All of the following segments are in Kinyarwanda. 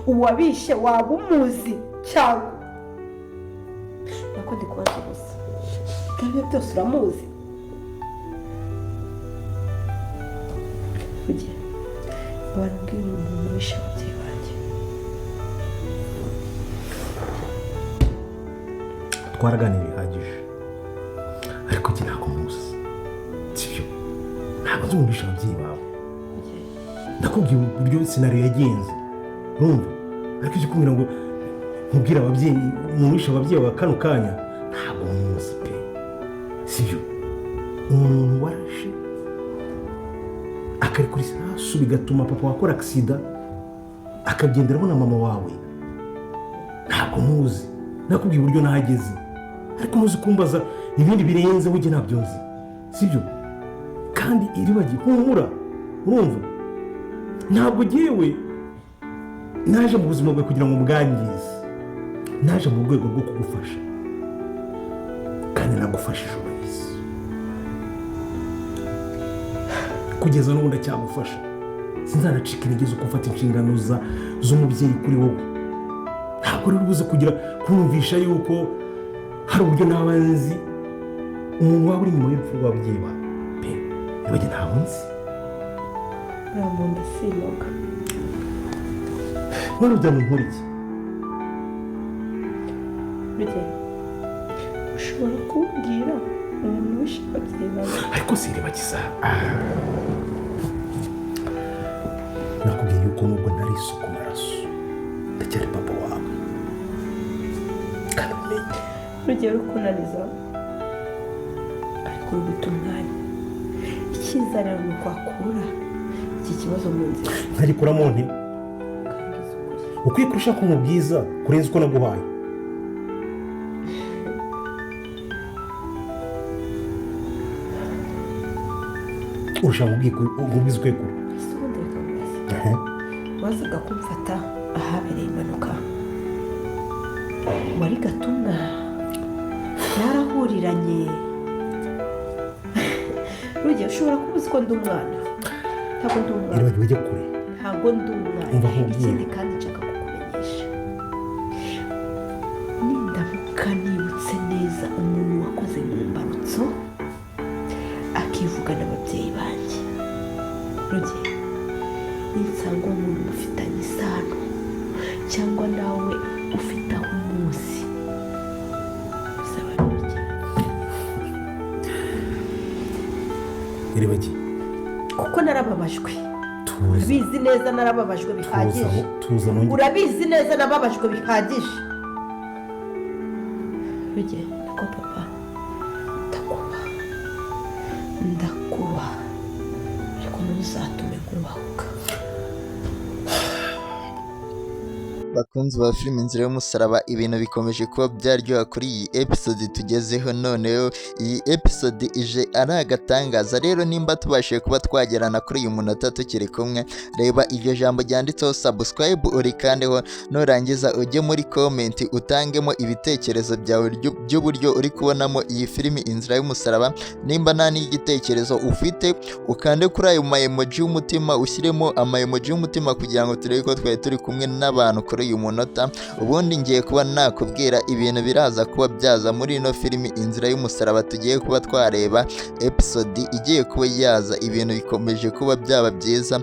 Uwabishe waba umuzi cyangwa nako ndi kubaza ubusa. Ibyo byose uramuzi. Ujye barambwira umuntu wishe ababyeyi banjye. Twaraganiriye bihagije, ariko njye ntabwo muzi, sibyo? Ntabwo nzi umuntu wishe ababyeyi bawe. Ndakubwiye uburyo scenario yagenze, urumva? Ariko icyo kumbwira ngo nkubwire ababyeyi, umuntu wishe ababyeyi bawe kano kanya, ntabwo muzi pe, sibyo? Umuntu warashe akarekura isasu bigatuma papa wakora agisida akagenderaho na mama wawe, ntabwo muzi. Nakubwiye uburyo nahageze, ariko muzi kumbaza ibindi birenze ujye ntabyo nzi, sibyo? Kandi iribagiwe, humura, urumva? Ntabwo ngewe naje mu buzima bwawe kugira ngo mbwangize, naje mu rwego rwo kugufasha, kandi nagufashije urabizi, kugeza n'ubu ndacyagufasha. Sinzanacika intege zo gufata inshingano z'umubyeyi kuri wowe. Ntabwo rero ubuze kugira kumvisha yuko hari uburyo naba nzi umuntu waba uri inyuma y'urupfu rw'ababyeyi bawe pe. Ntibajye, ntabwo nzi. Uriya muntu sinoga. None ujya mu nkuru iki? Rugero, ushobora kumbwira umuntu wishe ababyeyi bawe? Ariko si iribagiza, nakubwiye yuko nubwo ntari isuku maraso, ndacyari papa wawe, kandi ubimenye. Rugero, ukunaniza ariko uri guta umwanya. Icyiza rero ni ukwakura iki kibazo mu nzira. Ntagikuramo nte? Ukambwiza ukuri. Ukwiye kurusha kumubwiza kurenza uko naguhaye. Urusha nkubwiza ukwiye kure. Ese ubundi reka nkubaze, wazaga kumfata ahabereye impanuka wari gatumwa, byarahuriranye? Rugero, ushobora kuba uzi ko ndi umwana, ntabwo ndi umwana. Iribagiwe, ujye kure. Ntabwo ndi umwana. Umva nkubwire. Ikindi kandi nshaka kukumenyesha, nindamuka nibutse neza umuntu wakoze mu mbarutso akivugana ababyeyi banjye, Rugero, ninsanga uwo muntu mufitanye isano cyangwa nawe ufite aho umuzi, bizaba ari bibi cyane. Iribagiwe, Kuko narababajwe. Tuza. Urabizi neza narababajwe bihagije. Tuza, tuza nongere. Urabizi neza nababajwe bihagije. Rugero, niko papa, ndakubaha, ndakubaha, ariko ntuzatume nkubahuka. Bakunzi ba filime Inzira y'Umusaraba, ibintu bikomeje kuba byaryoha kuri iyi episode tugezeho. Noneho iyi episode ije ari agatangaza. Rero nimba tubashije kuba twagerana kuri uyu munota tukiri kumwe, reba iryo jambo ryanditseho subscribe urikandeho, nurangiza ujye muri comment utangemo ibitekerezo byawe by'uburyo uri kubonamo iyi filime Inzira y'Umusaraba. Nimba nta n'igitekerezo ufite, ukande kuri ayo ma emoji y'umutima, ushyiremo ama emoji y'umutima kugira ngo turebe ko twari turi kumwe n'abantu kuri uyu munota. Ubundi ngiye kuba nakubwira ibintu biraza kuba byaza muri ino filimi Inzira y'Umusaraba tugiye kuba twareba episode igiye kuba yaza. Ibintu bikomeje kuba byaba byiza.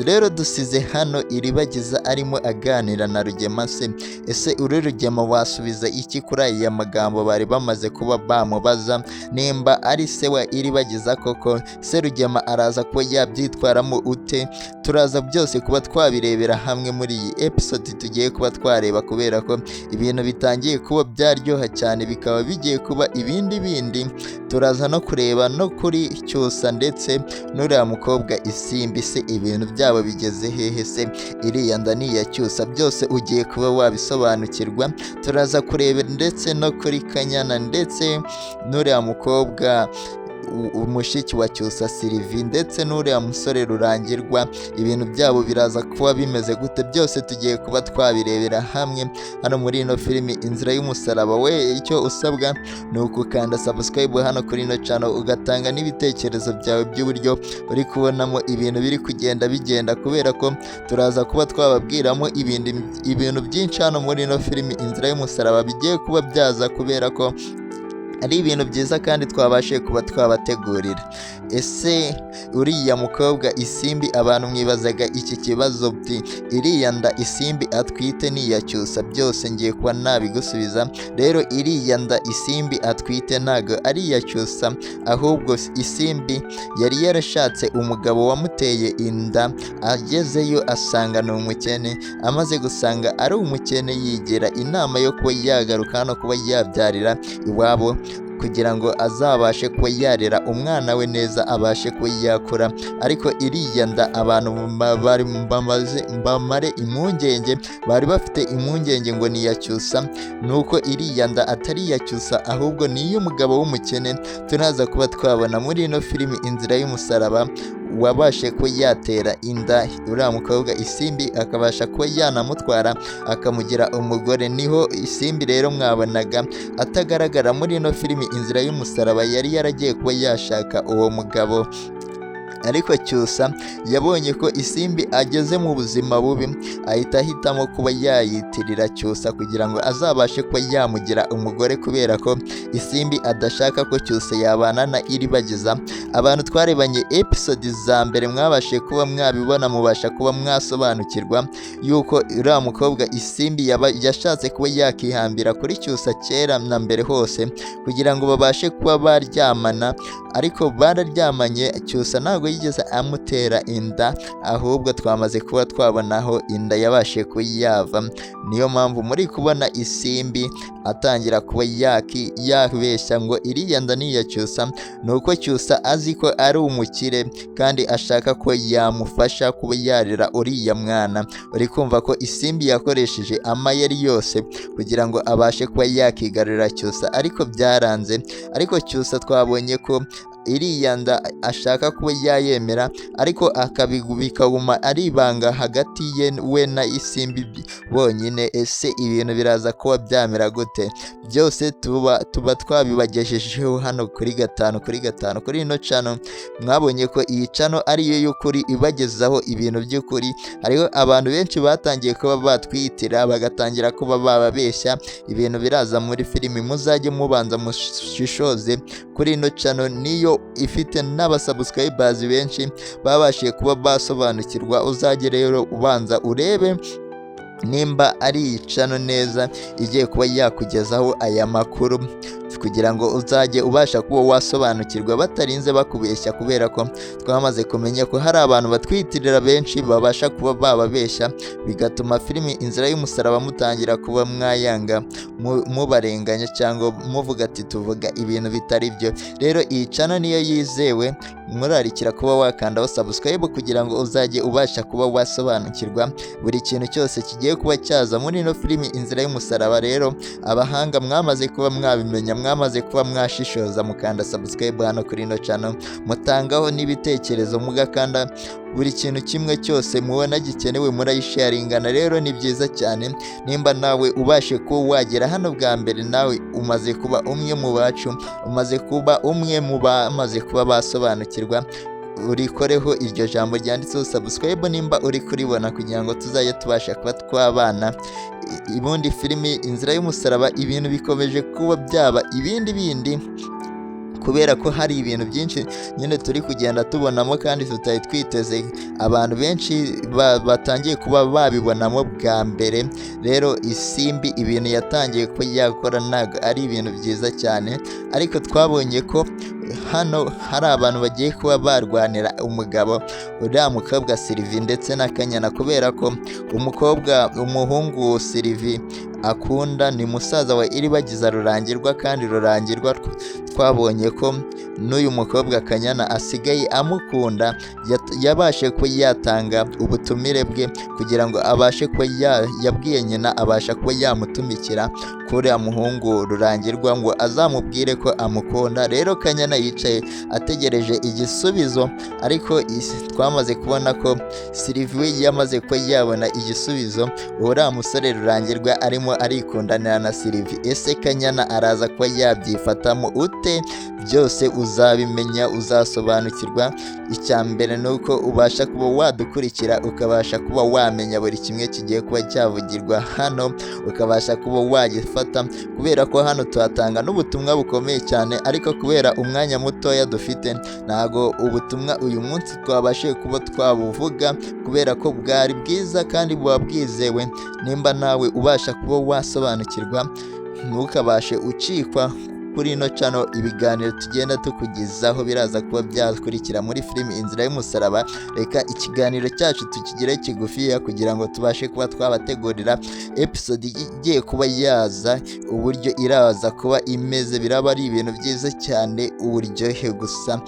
Rero dusize hano Iribagiza arimo aganira na Rugema. Se ese uri Rugema, wasubiza iki kuri aya magambo bari bamaze kuba bamubaza? Nimba ari se wa Iribagiza koko, se Rugema araza kuba yabyitwaramo ute? Turaza byose kuba twabirebera hamwe muri iyi episode tugiye kuba twareba, kubera ko ibintu bitangiye kuba byaryoha cyane, bikaba bigiye kuba ibindi bindi. Turaza no kureba no kuri Cyusa ndetse n'uriya mukobwa Isimbi. Se ibintu byabo bigeze hehe? Se iriya nda ni iya Cyusa? Byose ugiye kuba wabisobanukirwa. Turaza kureba ndetse no kuri Kanyana ndetse n'uriya mukobwa Mushiki wa Cyusa Sylvie ndetse n'uriya musore Rurangirwa, ibintu byabo biraza kuba bimeze gute? Byose tugiye kuba twabirebera hamwe hano muri ino filimi Inzira y'Umusaraba. We icyo usabwa ni ukukanda subscribe hano kuri ino channel, ugatanga n'ibitekerezo byawe by'uburyo uri kubonamo ibintu biri kugenda bigenda, kubera ko turaza kuba twababwiramo ibintu byinshi hano muri ino filimi Inzira y'Umusaraba bigiye kuba byaza, kubera ko ari ibintu byiza kandi twabashije kuba twabategurira. Ese uriya mukobwa Isimbi, abantu mwibazaga iki kibazo bti iriya nda Isimbi atwite ni iya Cyusa? Byose ngiye kuba nabigusubiza. Rero iriya nda Isimbi atwite ntago ari iya Cyusa, ahubwo Isimbi yari yarashatse umugabo wamuteye inda, agezeyo asanga ni umukene. Amaze gusanga ari umukene, yigira inama yo kuba yagaruka hano kuba yabyarira iwabo, kugira ngo azabashe kuba yarera umwana we neza, abashe kuba yakura. Ariko iriya nda abantu bamare impungenge, bari bafite impungenge ngo ni iya Cyusa, nuko iriya nda atari iya Cyusa, ahubwo ni iy'umugabo w'umukene turaza kuba twabona muri ino filimi Inzira y'Umusaraba, wabashe kuba yatera inda uriya mukobwa Isimbi, akabasha kuba yanamutwara akamugira umugore. Niho Isimbi rero mwabonaga atagaragara muri ino filimi Inzira y'Umusaraba, yari yaragiye kuba yashaka uwo mugabo. Ariko Cyusa yabonye ko Isimbi ageze mu buzima bubi, ahita ahitamo kuba yayitirira Cyusa kugira ngo azabashe kuba yamugira umugore, kubera ko Isimbi adashaka ko Cyusa yabana na Iribagiza. Abantu twarebanye episode za mbere mwabashe kuba mwabibona, mubasha kuba mwasobanukirwa yuko uriya mukobwa Isimbi yashatse kuba yakihambira kuri Cyusa kera na mbere hose, kugira ngo babashe kuba baryamana. Ariko bararyamanye, Cyusa ntabwo yigeze amutera inda, ahubwo twamaze kuba twabona aho inda yabashe kuba yava. Niyo mpamvu muri kubona Isimbi atangira kuba yabeshya ngo iriya nda ni iya Cyusa, ni uko Cyusa azi ko ari umukire kandi ashaka ko yamufasha kuba yarera uriya mwana. Uri kumva ko Isimbi yakoresheje amayeri yose kugira ngo abashe kuba yakigarurira Cyusa, ariko byaranze. Ariko Cyusa twabonye ko iriya nda ashaka kuba yayemera, ariko bikaguma ari ibanga hagati ye we na Isimbi bonyine. Ese ibintu biraza kuba byamera gute? Byose tuba twabibagejejeho hano kuri 5 kuri 5 kuri ino channel. Mwabonye ko iyi channel ariyo y'ukuri, ibagezaho ibintu by'ukuri. Hariho abantu benshi batangiye kuba batwitira, bagatangira kuba bababeshya ibintu biraza muri filimi. Muzajye mubanza mushishoze kuri ino channel, niyo ifite n'abasubscribers benshi babashije kuba basobanukirwa. Uzajye rero ubanza urebe nimba ari iyi channel neza igiye kuba yakugezaho aya makuru, kugira ngo uzajye ubasha kuba wasobanukirwa batarinze bakubeshya, kubera ko twamaze kumenya ko hari abantu batwitirira benshi babasha kuba bababeshya, bigatuma filimi Inzira y'Umusaraba mutangira kuba mwayanga, mubarenganya cyangwa muvuga ati tuvuga ibintu bitari byo. Rero iyi channel niyo yizewe, murarikira kuba wakandaho subscribe kugira ngo uzajye ubasha kuba wasobanukirwa buri kintu cyose kigiye kuba cyaza muri ino filimi Inzira y'Umusaraba. Rero abahanga mwamaze kuba mwabimenya, mwamaze kuba mwashishoza, mukanda subscribe hano kuri ino channel, mutangaho n'ibitekerezo, mugakanda buri kintu kimwe cyose mubona gikenewe, murayisharingana. Rero ni byiza cyane nimba nawe ubashe kuba wagera hano bwa mbere, nawe umaze kuba umwe mu bacu, umaze kuba umwe mu bamaze kuba basobanukirwa, urikoreho iryo jambo ryanditseho subscribe nimba uri kuribona, kugira ngo tuzajye tubasha kuba twabana. Ubundi filimi Inzira y'Umusaraba ibintu bikomeje kuba byaba ibindi bindi, kubera ko hari ibintu byinshi nyine turi kugenda tubonamo kandi tutari twiteze, abantu benshi batangiye kuba babibonamo bwa mbere. Rero Isimbi ibintu yatangiye kuba yakora ntabwo ari ibintu byiza cyane, ariko twabonye ko hano hari abantu bagiye kuba barwanira umugabo, uriya mukobwa Sylvie ndetse na Kanyana, kubera ko umuhungu Sylvie akunda ni musaza wa Iribagiza Rurangirwa, kandi Rurangirwa Twabonye ko n'uyu mukobwa Kanyana asigaye amukunda. Yabashe kuba yatanga ubutumire bwe kugira ngo abashe kuba yabwiye nyina, abasha kuba yamutumikira kuriya muhungu Rurangirwa ngo azamubwire ko amukunda. Rero Kanyana yicaye ategereje igisubizo, ariko twamaze kubona ko Sylvie yamaze kuba yabona igisubizo. Uriya musore Rurangirwa arimo arikundanira na Sylvie. Ese Kanyana araza kuba yabyifatamo ute? Byose uzabimenya, uzasobanukirwa. Icya mbere ni uko ubasha kuba wadukurikira, ukabasha kuba wamenya buri kimwe kigiye kuba cyavugirwa hano, ukabasha kuba wagifata, kubera ko hano tuhatanga n'ubutumwa bukomeye cyane. Ariko kubera umwanya mutoya dufite, ntago ubutumwa uyu munsi twabashije kuba twabuvuga, kubera ko bwari bwiza kandi buba bwizewe. Nimba nawe ubasha kuba wasobanukirwa, ntukabashe ucikwa kuri ino channel. Ibiganiro tugenda tukugezaho biraza kuba byakurikira muri filimi Inzira y'Umusaraba. Reka ikiganiro cyacu tukigire kigufiya kugira ngo tubashe kuba twabategurira episode igiye kuba yaza, uburyo iraza kuba imeze. Biraba ari ibintu byiza cyane, uburyohe gusa.